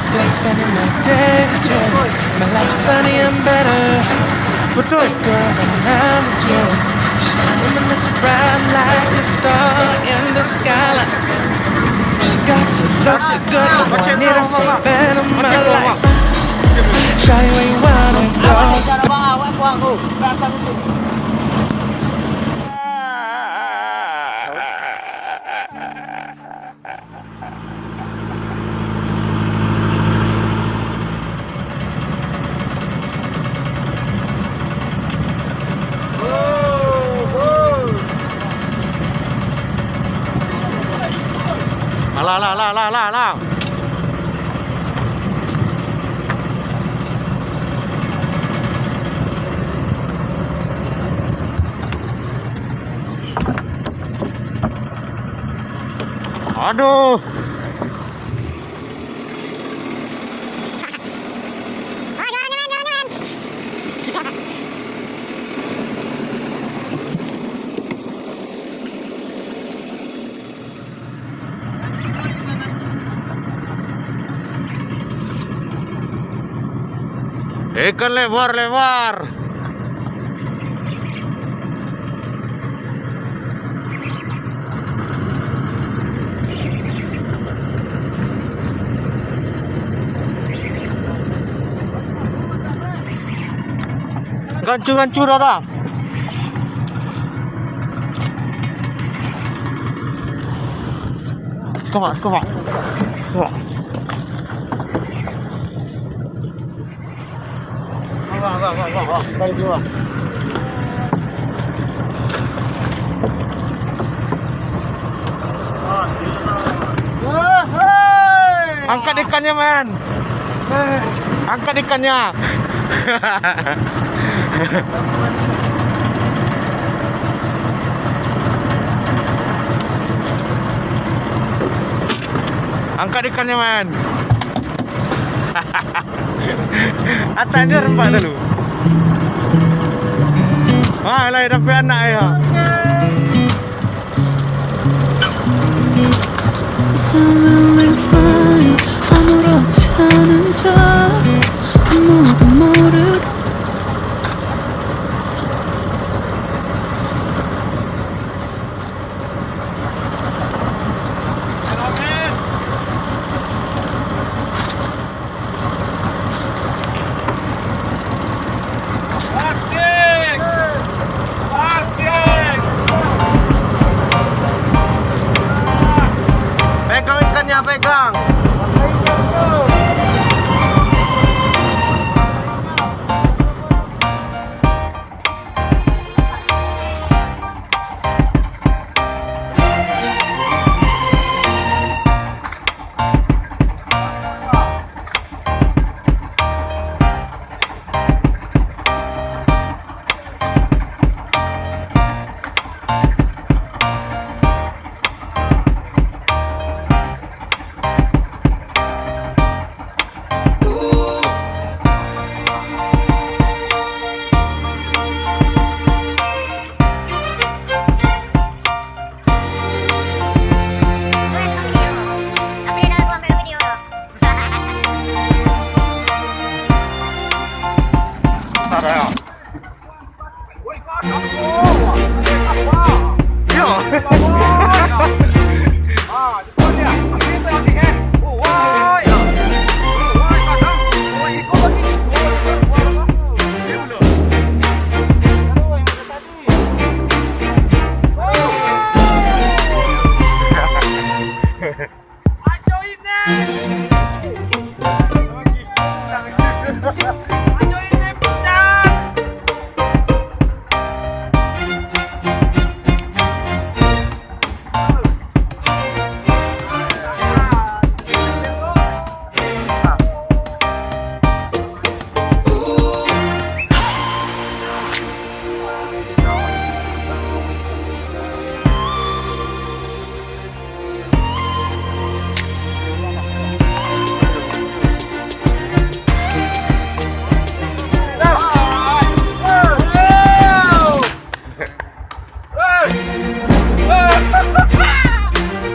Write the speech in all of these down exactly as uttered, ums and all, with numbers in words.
Just spending my day with you. My life's sunny and better. Betul. Girl, when I'm with you. She reminisce bright like a star in the skyline. She got the looks, the good, the one need a saving in my life. Shawty, where you wanna go? Alah, alah, alah, alah, alah, alah. Aduh. Ikan lebar-lebar. Gancu-gancu dah, dah. Come on, come on. Come on. Angkat ikannya, man. Angkat ikannya. Angkat ikannya, man. Ataknyo rempak dulu. Wah, lai dapek anak yo. Pegang ikannya, pegang.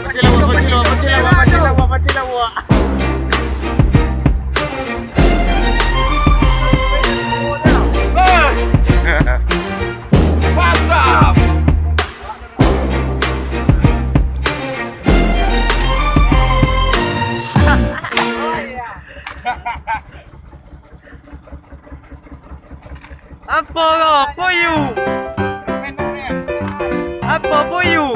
Pancing lawak, pancing lawak, pancing lawak, pancing lawak, pancing lawak. Apa boyu?